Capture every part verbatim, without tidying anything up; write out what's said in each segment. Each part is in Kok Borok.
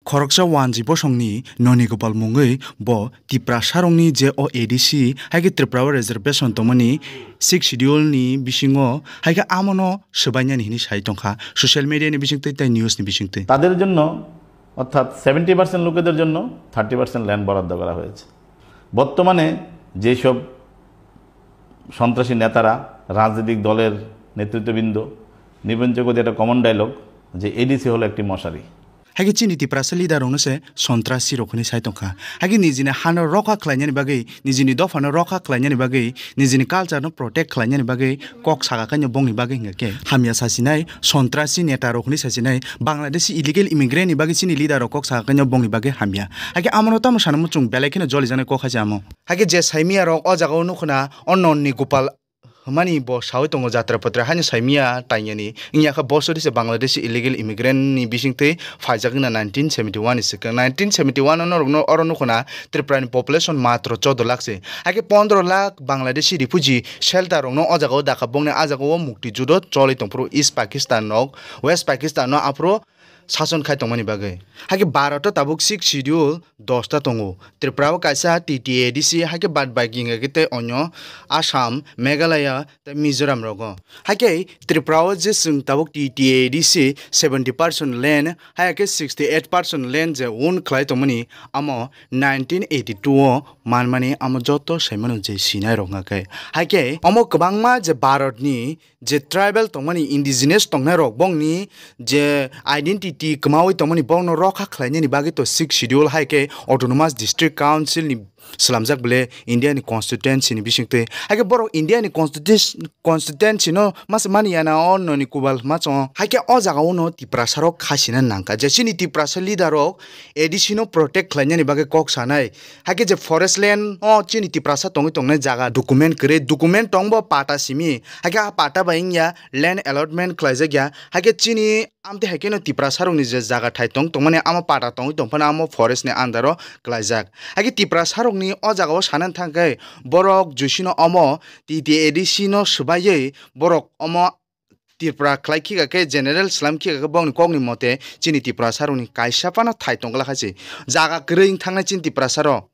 Khoroksa wanji bosongni Noni Gopal mungwi bo Tiprasarokni je o A D C hai khe Tripura o reservation tongmani Sixth Schedule ni bisingo hai khe amono swbainani hinwi sai tongkha social media ni bisingtwi tei news ni bisingtwi. তাদের জন্য, অর্থাৎ seventy percent লোকেদের জন্য thirty percent land বরাদ্দ করা হয়েছে। বর্তমানে যেসব সন্ত্রাসী নেতারা, রাজনৈতিক দলের নেতৃত্ববৃন্দ, নির্ভরযোগ্য যেটা কমন ডায়লগ, যে এডিসি হলো একটি মশারি। Hai khe chini Tiprasa leader rokno se sontrasi rok hinwi sai tongkha. Hai khe nijini hano rokha khlainani bagwi, nijini dophano rokha khlainani bagwi, nijini culture no protect khlainani bagwi kok saka khaino bongni bagwi hingkha khe hamya sasinai, sontrasi neta rok hinwi sasinai, Bangladeshi illegal immigrant ni bagwi chini leader rok kok saka khaino bongni bagwi hamya. Hai khe amono tamo sanamo chwng belai kheno jolijaknai kok hai se amo. Hai khe je saimia rok o jaga o nukho na o Nonni Gopal hwnmani bo sawi tongo jatra patra haino saimia tainani wngya kha bo sori se Bangladeshi illegal immigrant ni bisingtwi phaijak wngna nineteen seventy one ni swkang. Nineteen seventy one o norokno oro nukho na Tripura ni population matro choudo lakh se. Hai khe pondro lakh Bangladeshi refugee shelter rokno o jaga o dakha bongni a jaga o mukti judo choli tongphuru East Pakistan rok, West Pakistan no aphuru sason khai tongmani bagwi. Hai khe Bharat o tabuk Sixth Schedule dosta tongo. Tripura o kaisa T T A D C, hai khe bad baki hingkha khe tei onyo Assam, Meghalaya tei Mizoram rogo. Hai khe Tripura o je chwng tabuk T T A D C seventy percent land, hai khe sixty eight percent land je own khlai tongmani amo nineteen eighty two o manmani amo joto saimano je sinai rok hingkha khe. Hai khe omo kwbangma je Bharat ni je tribal tongmani, indigenous tongnai rok bongni je identity kwmawi tongmani bongno rokha khlainani bagwi to Sixth Schedule hai khe Autonomous District Council ni slamjak bole India ni constituency ni bisingtwi. Hai khe borok India ni constitution, constituency no masa mani yana o Noni Gopal hwnma chongo. Hai khe o jaga o no Tiprasa rok khasina nangkha. Je chini Tiprasa leader rok A D C no protect khlainani bagwi kok sanai. Hai khe je forest land o chini Tiprasa tongwi tongnai jaga document kwrwi, document tongbo pata simi. Hai khe a pata bai wngya land allotment khlaijak ya. Hai khe chini amtwi hai kheno Tiprasa rokni je jaga thai tong tongmani amo pata tongwi tongphano amo forest ni under o klaijak. Hai khe Tiprasa rokni o jaga o sanani thangkhe borok jusino omo T T A D C no swbaiwi borok omo Tripura khlai khika khe general slam khika khe bongni kokni mote chini Tiprasa rokni kaisa phano thai tongla kha se jaga kwrwi wng thangnai chini Tiprasa rok.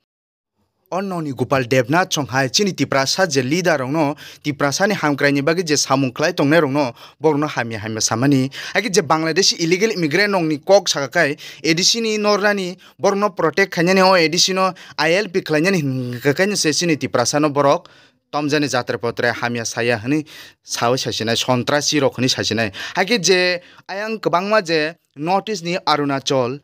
O Noni Gopal Debnath song hai chini Tiprasa je leader rokno Tiprasa ni hamkrai ni bagwi je samung khlai tongnai rokno borokno hamya hamya samani. Hai khe je Bangladeshi illegal immigrant rokni kok saka khai A D C ni nornani borokno protect khainani o A D C no I L P khlainani hingka khe se chini Tiprasa no borok tomjani jatre potre hamya saya hwnwi sawi sasinai, sontrasi rok hwnwi sasinai. Hai khe je ayang kwbangma je North East ni Arunachal,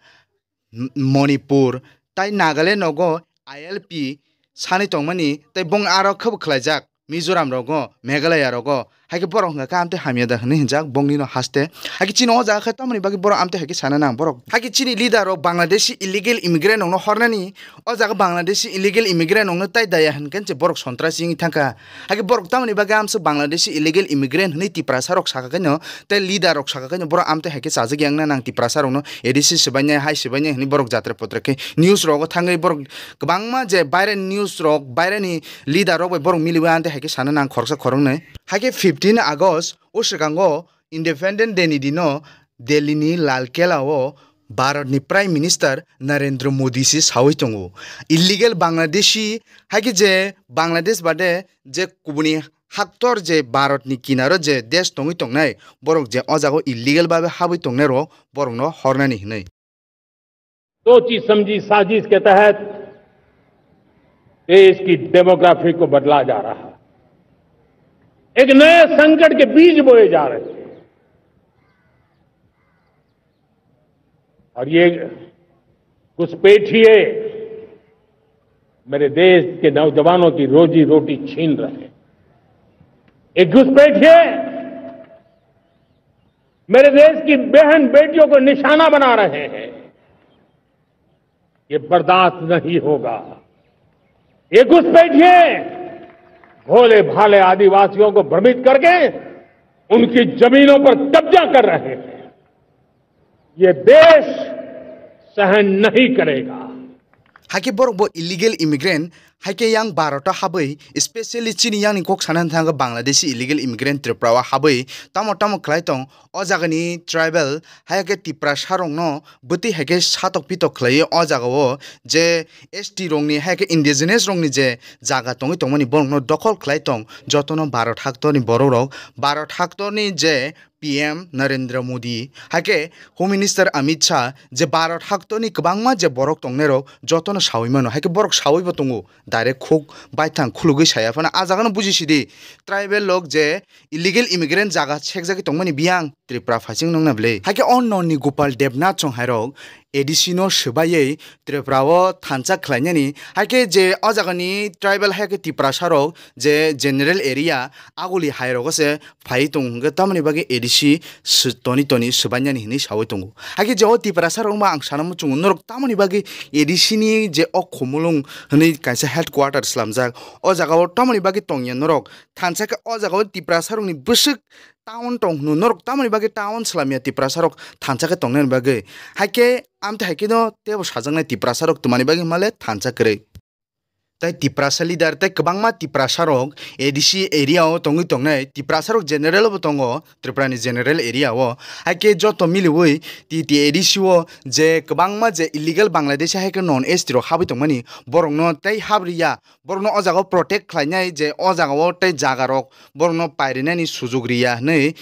M-, Manipur tai Nagaland nogo I L P sanwi tongmani tei bong aro khe bo khlaijak Mizoram rogo, Meghalaya rogo. Hai khe borok hwnka khe amtwi hamya da hwnwi hinjak bongni no haste. Hai khe chini o jaga khe tamoni bagwi borok amtwi hai khe sana nang borok. Hai khe chini leader rok Bangladeshi illegal immigrant rokno hornani O jaga Bangladeshi illegal immigrant rokno tai daya hinkhe je borok sontrasi wngwi thangkha. Hakhe borok tamoni bagwi amswk Bangladeshi illegal immigrant hwnwi Tiprasa rok saka khaino tei leader rok saka khaino borok amtwi haikhe chajak ya wngna nang Tiprasa rokno A D C swbainai hai swbainai hwnwi borok jatra potra khe news rogo thangwi borok kwbangma je baireni news rok baireni leader rok bai borok miliwi amtwi haikhe sana nang khoroksa khoroknwi. Hakhe fifteen August o swkango Independent Day ni dino Delhi ni Lal Kela o Bharat ni Prime Minister Narendra Modi se sawi tongo, illegal Bangladeshi, hai khe je Bangladesh bade je kubuni haktor je Bharat ni kinaro je desh tongwi tongnai, borok je o jaga o illegal babe habwi tongnai rok, borok no hornani hinwi. सोची समझी साजिश के तहत देश की डेमोग्राफी को बदला जा रहा है, एक नए संकट के बीज बोए जा रहे हैं। और ये घुसपैठिए मेरे देश के नौजवानों की रोजी रोटी छीन रहे हैं। ये घुसपैठिए मेरे देश की बहन बेटियों को निशाना बना रहे हैं। ये बर्दाश्त नहीं होगा। ये घुसपैठिए भोले भाले आदिवासियों को भ्रमित करके उनकी जमीनों पर कब्जा कर रहे हैं। ये देश सहन नहीं करेगा। Hakhe borok bo illegal immigrant Hai khe yang Bharat o habwi, specially chini yang ni kok sana thang khe Bangladeshi illegal immigrant Tripura o habwi tamo tamo khlai tong, o jaga ni tribal, hai khe Tiprasa rok no bwtwi hai khe satok pitok khlai o jaga o je S T rok ni hai khe indigenous rok ni je jaga tongwi tongmani borok no dokhol khlai tong, joto no Bharat haktor ni borok rok, Bharat haktor ni je P M Narendra Modi, hai khe Home Minister Amit Shah, je Bharat haktor ni kwbangma je borok tongnai rok joto no sawi mano, hai khe borok sawi bo tongo. Direct khuk baithang khulugwi saya phano ah jaga no buji sidi, tribal lok je illegal immigrant jaga sekjagwi tongmani biyang Tripura phaising nungna bwle. Hai khe o non ni Gopal Debnath chong hai rok A D C no swbaiwi Tripura o thansa khlainani, hai khe je o jaga ni tribal hai khe Tiprasa rok je general area aguli hai rogo se phai tong hwnkhe tamoni bagwi A D C sw-, toni toni swbainani hinwi sawi tongo. Hai khe je o Tiprasa rok wngma ang sana muchungo norok tamoni bagwi A D C ni je o Khumulwng hinwi kaisa headquarter swlamjak, o jaga o tamoni bagwi tongya norok? Thansa khe o jaga o Tiprasa rokni bwswk town tong hwno, norok tamoni bagwi town swlamya Tiprasa rok thansa khe tongnani bagwi? Hai khe amtwi hai khe no teibo sajaknai Tiprasa rok twmani bagwi hwnmale thansa kwrwi. Tei Tiprasa leader tei kwbangma Tiprasa rok A D C area o tongwi tongnai Tiprasa rok general bo tongo Tripura ni general area o. Hai khe joto miliwi T T A D C o je kwbangma je illegal Bangladeshi hai khe non S T rok habwi tongmani, borok no tei hab riya, borok no o jaga o protect khlainai je o jaga o tei jaga rok borok no pairinani sujuk riya hinwi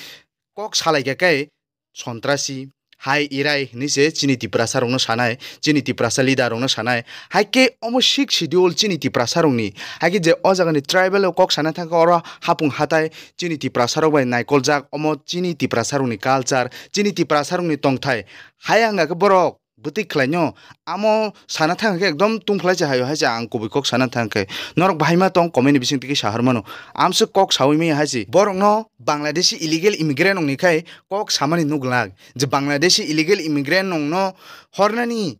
kok salai kha khe sontrasi, hai irai hinwi se chini Tiprasa rokno sanai, chini Tiprasa leader rokno sanai. Hai khe omo sixth schedule chini Tiprasa rokni, hai khe je o jagani tribal o kok sana thangkha oro hapung hatai chini Tiprasa rok bai naikoljak, omo chini Tiprasa rokni culture, chini Tiprasa rokni tongthai. Hai wngkha khe borok bwtwi khlaino, amo sana thang khe ekdom tungphlai se hayo hai se ang kubui kok sana thang khe. Norok bahai ma tong comment ni bising twi khe sahar mano. Amswk kok sawi maya hai se. Borok no Bangladeshi illegal immigrant wngni khai kok samani nuk glak. Je Bangladeshi illegal immigrant wng no hornani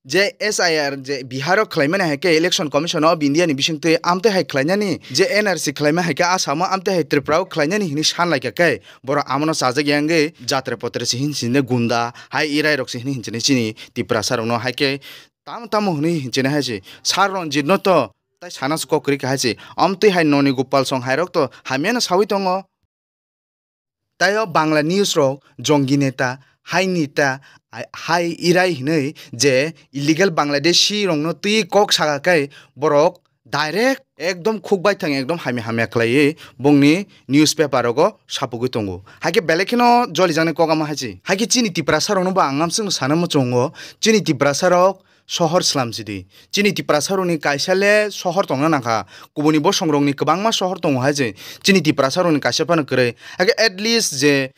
je S I R je Bihar o khlai mani hai khe Election Commission of India ni bising twi amtwi hai khlai nani, je N R C khlai ma hai khe Assam o amtwi hai Tripura o khlai nani hinwi san lai kha khe. Borok amo no chajak ya wngwi jatre potre se hin sini gunda hai irai rok se hinwi hin sini chini Tiprasa rok no hai khe tamo tamo hinwi hin sini hai se Sir Ranjit no to tai sana se kok kwrwi kha hai se. Amtwi hai noni Gopal song hai rok to hamya no sawi tongo. Tai o Bangla news rok jongi neta, hai neta, hai irai hinwi je illegal Bangladeshi rok no twi kok saka khe borok direct ekdom khuk baithang ekdom hamya hamya khlaiwi bongni newspaper rogo sapugwi tongo. Hai khe belai kheno jolijaknai kok amo hai se. Hai khe chini Tiprasa rokno bo ang amswkno sana muchungo, chini Tiprasa rok sohor swlam sidi. Chini Tiprasa rokni kaisa le sohor tongna nangkha, kubuni bosong rokni kwbangma sohor tongo hai se. Chini Tiprasa rokni kaisa phano kwrwi. Hai khe at least je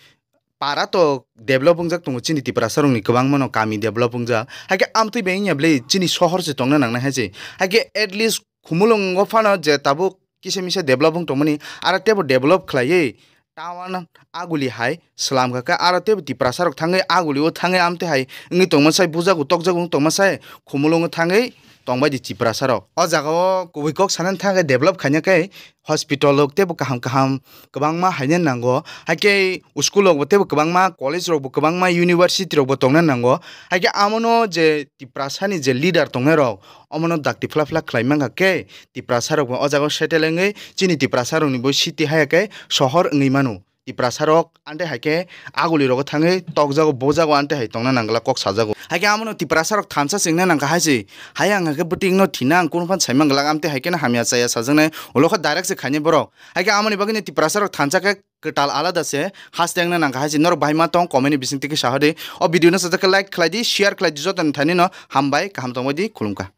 para to develop wngjak tongo, chini Tiprasa rokni kwbangma no kami develop wngjak. Hai khe amtwi bai wngya bwle chini sohor se tongna nangnai hai se. Hai khe at least Khumulwngo phano je tabuk kisa misa develop wng tongmani, aro teibo develop khlaiwi town aguli hai swlam kha khe, aro teibo Tiprasa rok thangwi aguli o thangwi amtwi hai wngwi tongma sai, bujago tokjago wng tongma sai, Khumulwngo thangwi tongbai di Tiprasa rok. O jaga o kubui kok sanani thangwi develop khaina khe hospital rok teibo kaham kaham kwbangma haina nango, hai khe school rok bo teibo kwbangma, college rok bo kwbangma, university rok bo tongna nango. Hai khe amono je Tiprasa ni je leader tongnai rok, omono dakti phla phla khlai mankha khe, Tiprasa rok bo o jaga o settle wngwi chini Tiprasa rokni bo city haya khe sohor wngwi mano. Tiprasa rok ante hai khe aguli rogo thangwi tokjago, bojago, ante hai tongna nangla kok sajago. Hai khe amono Tiprasa rok thansa chengna nangkha hai se, hai ang hai khe bwtwi wngno thina ang kunu phan saimang glak, amtwi hai kheno hamya chaya sajaknai, ulo khe direct se khainai borok. Hai khe amoni bagwino Tiprasa rok thansa khe kwtal alada se haste wngna nangkha hai se. Norok bahai ma tong comment ni bising twi khe sahadi. O video no sajak khe like khlai di, share khlai di, joto ni thani no hambai, kaham tongbai di, khulumkha.